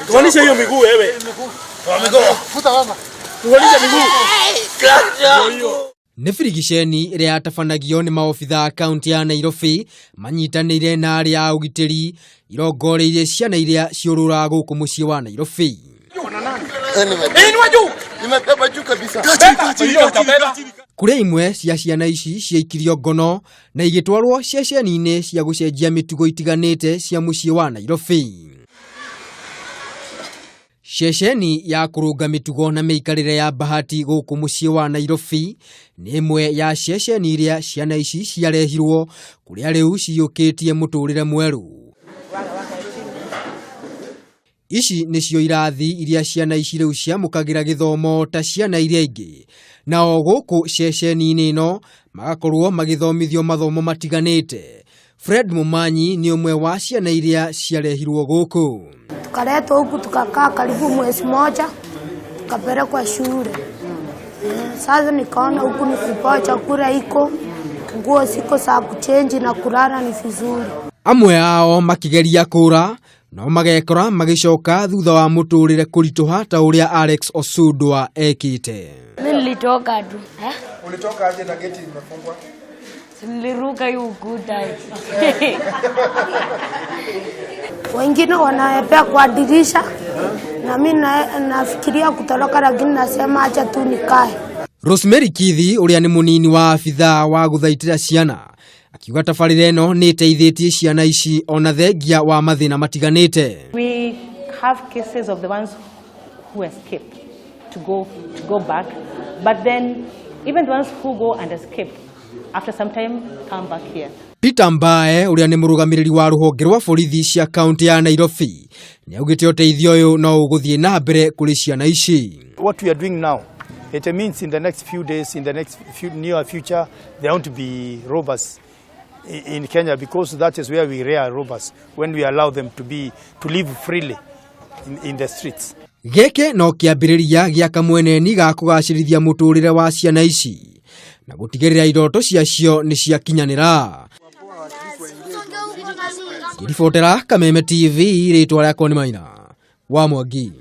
Tuanishe hiyo miguu wewe. Tuanishe miguu. Nĩ birigiceni ĩrĩa yatabanagio nĩ maobitha a kaunti ya Nairobi manyitanĩire na arĩa a ũgitĩri irongoreirie ciana iria ciũrũraga gũkũ mũciĩ wa Nairobi. Inua juu. Nimebeba juu kabisa. Beba. Kũrĩ imwe cia ciana ici ciaikirio ngono na igĩtwarwo ceceni-inĩ cia gũcenjia mĩtugo itiganĩte cia mũciĩ wa Nairobi. Ceceni ya kũrũnga mĩtugo na mĩikarĩre ya Bahati gũkũ mũciĩ wa Nairobi nĩ ĩmwe ya ceceni iria ciana ici ciarehirwo kũrĩa rĩu ciyũkĩtie mũtũrĩre mwerũ. Ici nĩcio irathi iria ciana ici rĩu ciamũkagĩra gĩthomo ta ciana iria ingĩ. Nao gũkũ ceceni-inĩ ĩno magakorwo magĩthomithio mathomo matiganĩte. Fred Mumanyi nĩ ũmwe wa ciana iria ciarehirwo gũkũ. Tukaletwa huku tukakaa karibu mwezi moja, tukapelekwa shule. Sasa nikaona huku ni kupoa, chakula iko, nguo ziko za kuchenji na kulala ni vizuri. Amwe ao makigeria kũra no magekora magĩcoka thutha wa mũtũrĩre kũritũha ta ũrĩa Alex Osundwa ekĩte. Mi nilitoka tu eh? Ulitoka aje na geti imefungwa? Si niliruka hii ukuta hii. Wengine wanaepea kwa dirisha na mi nafikiria kutoroka, lakini nasema acha tu nikae. Rosemary Kithi ũrĩa nĩ mũnini wa abithaa wa gũthaitĩra ciana akiuga tabarĩra ĩno nĩ ĩteithĩtie ciana ici ona thengia wa mathĩna matiganĩte. We have cases of the ones who escape to go back, but then even the ones who go and escape after some time come back here. Peter Mbae ũrĩa nĩ mũrũgamĩrĩri wa rũhonge rwa borithi cia kaunti ya Nairobi nĩ augĩte ũteithio ũyũ no ũgũthiĩ na mbere kũrĩ ciana ici. What we are doing now, it means in the next few days, in the next few near future, there won't be robbers in Kenya, because that is where we rear robbers, when we allow them to live freely in the streets. Gĩkĩ no kĩambĩrĩria gĩa kamweneni ga kũgacĩrithia mũtũrĩre wa ciana ici na gũtigĩrĩra iroto ciacio nĩ ciakinyanĩra. Ngĩribotera Kameme TV, rĩtwa rĩakwa nĩ Maina wa Mwangi.